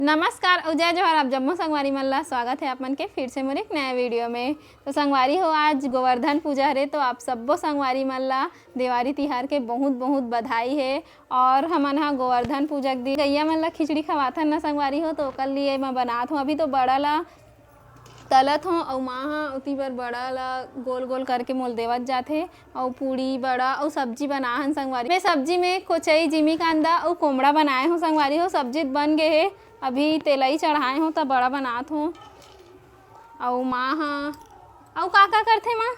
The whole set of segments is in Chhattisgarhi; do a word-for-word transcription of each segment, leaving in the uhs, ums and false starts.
नमस्कार अउ जय जोहार, आप जम्मो संगवारी मन ला स्वागत हे आप मन के फिर से मोर एक नया वीडियो में। तो संगवारी हो, आज गोवर्धन पूजा हरे, तो आप सब्बो संगवारी मन ला देवारी तिहार के बहुत बहुत बधाई हे। और हमन ह गोवर्धन पूजा के दिन गैया मन ला खिचड़ी खवाथन ना संगवारी हो, तो ओकर लिए मैं बनात हूँ। अभी तो बड़ा ला तलत हूँ अउ माँ ह ओती बर बड़ा ला गोल गोल करके मोल देवत जाथे। अउ पूड़ी बड़ा अउ सब्जी बनाए हन संगवारी। मैं सब्जी में कोचई, जिमी कांदा अउ कोमड़ा बनाए हूँ संगवारी हो। सब्जी बन गे हे, अभी तेलई चढ़ाए हूँ त बड़ा बनात हूँ। अउ माँ ह अउ का का करथे माँ,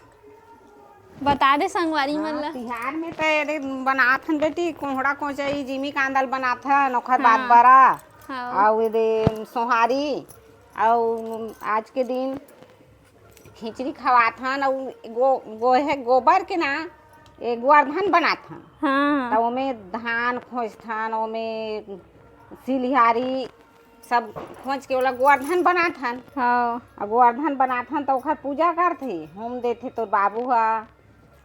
बता दे संगवारी मन हाँ, ला। तिहार में तो एदे बनात हन बेटी, कोहड़ा कोचई, जिमी कांदल बनात हन, ओखर बाद हाँ। बरा, हाँ। अउ एदे सोहारी, अउ आज के दिन खिचड़ी खवात हन, अउ गो-, गोहे गोबर के ना, ए, गोवर्धन बनात हन। हाँ। त ओमे धान खोजथन, ओमे सिलिहारी, सब खोज के ओला गोवर्धन बनाथन। हाँ। अउ गोवर्धन बनाथन त ओखर पूजा करथे, होम देथे तोर बाबू ह।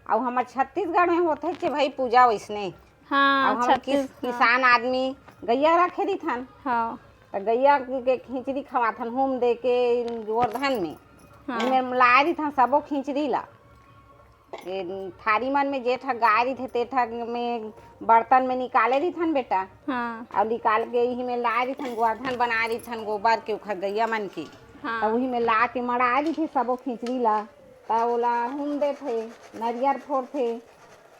अउ हमर छत्तीसगढ़ में होथे छे भाई पूजा वैसने। हाँ, अउ हम किस-, छत्तीस-, हाँ। किसान आदमी गैया रखे दिथन। हाँ। त गैया के खिचड़ी खवाथन होम दे के गोवर्धन में। हाँ। ओमे लाए दिथन सबो खिचड़ी ला। ए, थारी मन में जेठ गाय रहिथे, तेठ में बर्तन में निकाले रहिथन बेटा। हाँ। अउ निकाल के इही में लाए रहिथन, गोवर्धन बनाए रहिथन गोबर के, ओखर गैया मन के। हाँ। त उही में ला के मड़ाए रहिथे सबो खिचड़ी ला। त ओला हुम देथे, नरियर फोरथे,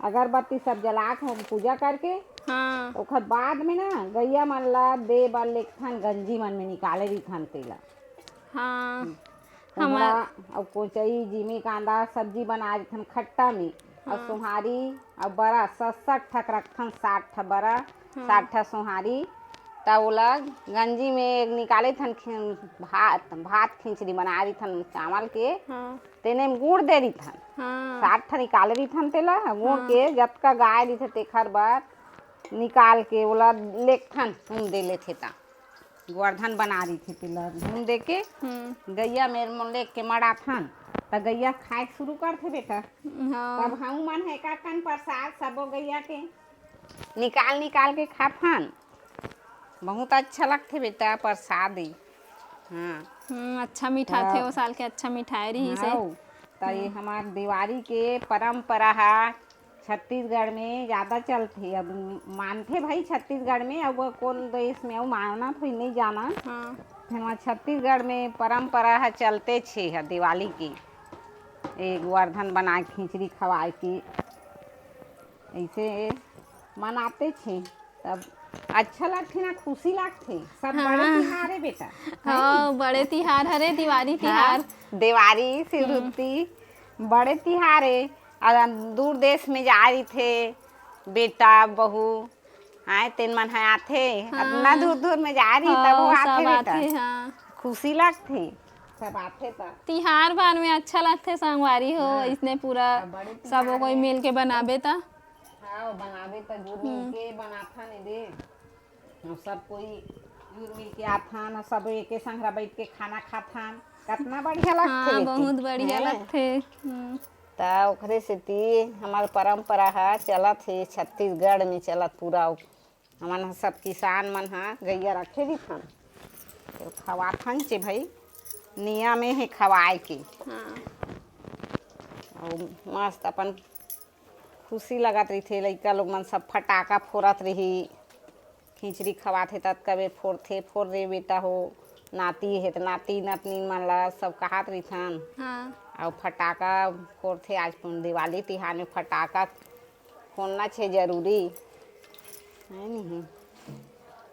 अगरबत्ती सब जला के पूजा करके। हाँ। ओखर बाद में ना गैया मन ला दे बर लेगथन, गंजी मन में निकाले रहिथन तेला। हाँ। हम्म। हमर कोहड़ा अउ कोचई, जिमी कांदा सब्जी बना देथन खट्टा में, अउ हाँ। सोहारी अउ बरा, सात, सात ठक रखथन, सात ठा बरा, हाँ। सात ठा सोहारी, त ओला गंजी में निकाले थन खि-, भात, भात खिचड़ी बना देथन चावल के, हाँ। तेने में गुड़ दे देथन। हाँ। सात ठा निकाले देथन तेला, गुड़ हाँ। के जतका गाय रहिथे तेखर बर निकाल के ओला लेगथन, हुम दे लेथे त। गोवर्धन बना रहिथे तेला हुम दे के हम्म। गैया मेर मोर लेग के मड़ाथन, त गैया खाए शुरू करथे बेटा। हाँ। तब हमू मन ह एकाकन प्रसाद सबो गैया के निकाल निकाल के खाथन। बहुत अच्छा लगथे बेटा प्रसाद ही। हाँ। हम्म, अच्छा मिठाथे, हाँ। ओ साल के अच्छा मिठाए रहिस हे। हाँ, त ये हम्म। हमार देवारी के परंपरा ह। छत्तीसगढ़ में ज्यादा चलथे, अब मानथे भाई छत्तीसगढ़ में, अब कोन देश में अउ मानत होही नइ जानन। हाँ। फेर वहाँ छत्तीसगढ़ में परंपरा ह चलते छे ह दिवाली के, ए गोवर्धन बना के खिचड़ी खवाए के, ऐसे मनाते छे। तब अच्छा लगथे ना, खुशी लगथे। सब बड़े हाँ। तिहार हे बेटा, है हाँ, नी? बड़े तिहार हरे, दिवाली हाँ, तिहार। देवारी, हम्म। शिवरुत्ती, बड़े तिहार हे। अउ दूर देश में जा रहिथे बेटा, बहू, आए, तेन मन ह आथे। हाँ। अतना दूर दूर में जा रही, हाँ, तब वो आथे सब बेटा। आथे, हाँ। खुशी लगथे, सब आथे त। तिहार बार में अच्छा लगथे संगवारी हो, हाँ। इसने पूरा अब बड़े सबो तिहार कोई हे। मिल के बनाबे त। हाँ, बनाबे त जुर मिल हम्म। के बनाथन एदे। अउ सब कोई जुर मिल के आथन, अउ सब एके संघरा बैठ के खाना खाथन। कतना बढ़िया लगथे हाँ, बेटी। बहुत बढ़िया हैं? लगथे। हम्म। त ओखरे सेती हमर परंपरा ह चलत हे, छत्तीसगढ़ में चलत पूरा। हमन ह सब किसान मन ह गैया रखे दिथन, त खवाथन चे भाई, नियम हे खवाए के। हाँ। अउ मस्त अपन खुशी लगत रहिथे, लइका लोग मन सब फटाका फोरत रही, खिचड़ी खवाथे, ततका बेर फोरथे, "फोर रे बेटा हो, नाती हे त नाती नतनी मन ला सब कहत रहिथन।" हाँ। अउ फटाका फोरथे, आज दिवाली तिहार में फटाका फोरना छे जरूरी, है नहीं?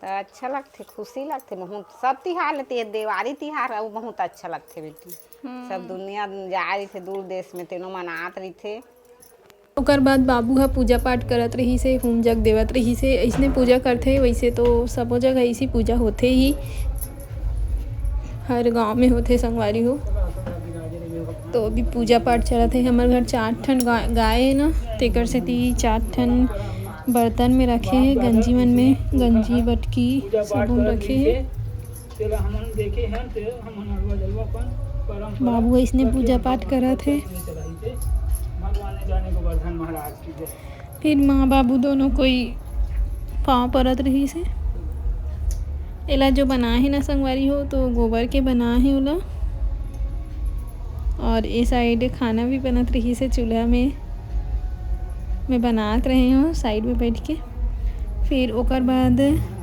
त अच्छा लगथे, खुशी लगथे बहुत। सब तिहार लेते, ये देवारी तिहार अउ बहुत अच्छा लगथे बेटी। हम्म। सब दुनिया जा रहिथे दूर देश में, तेनो मनात रहिथे। ओकर बाद बाबू ह पूजा पाठ करत रहिस हे, होम जग देवत रहिस हे। अइसने पूजा करथे, वइसे तो सबो जगह अइसी पूजा होथे ही, हर गांव में होथे संगवारी हो। तो अभी पूजा पाठ चलत हे। हमर घर चार ठन गा-, गाय हे ना, तेकर सेती चार ठन बर्तन में रखे हे, गंजी मन में, गंजी, बटकी, सबुन रखे हे। तेला हमन देखे हन, ते हमन अलवा जलवा अपन परंपरा बाबू अइसने पूजा पाठ करत हे। चलाइथे। भगवान ने जाने गोवर्धन महाराज की जय। फिर माँ बाबू दोनों कोई पाँव परत रहिस हे। एला जो बनाए हे ना संगवारी हो, तो गोबर के बनाए हे ओला। और ए side खाना भी बनत रहिस हे चूल्हा में, मैं बनात रहे हूँ side में बैठ के। फिर ओकर बाद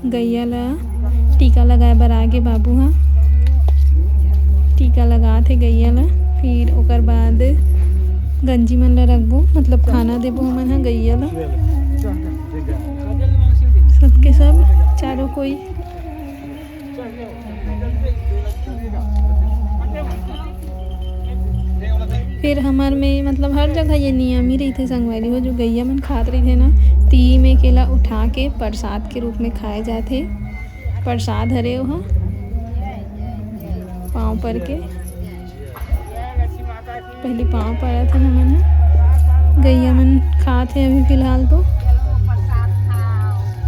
गैया ला टीका लगाए बर आगे बाबू हा। टीका लगात हे गैया ला। फिर ओकर बाद गंजी मन ला रखबो, मतलब खाना देबो हमन हा गैया ला। सबके सब, चारों कोई। फिर हमर में, मतलब, हर जगह ये नियम ही रहिथे संगवारी हो, जो गैया मन खात रहिथे ना, ती में केला उठा के प्रसाद के रूप में खाए जाथे। प्रसाद हरे ओहा, पाँव पर के। पहली पाँव पड़त हे हमन ह। गैया मन खात हे अभी फिलहाल तो।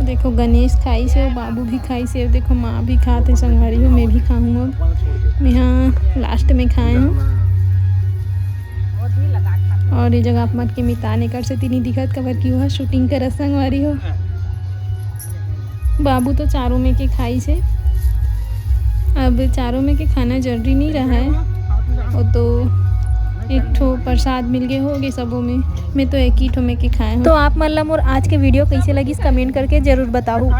देखो, गणेश खाइस हे, बाबू भी खाइस हे, देखो, माँ भी खात हे, संगवारी हो, मैं भी खाहूँ अब। मैं हा last में खाए हूँ। और ये जगह आप मन के मितान एकर सेती नहीं दिखत, काबर कि ओहा shooting करत, संगवारी हो। बाबू तो चारों में के खाइस हे। अब चारों में के खाना जरूरी नहीं रहा है, वो तो एक ठो प्रसाद मिल गए होगे सबों में। मैं तो एक ही ठो में के खाए हूँ। तो आप मन ला मोर आज के video कैसे लगिस, comment करके जरूर बताहू।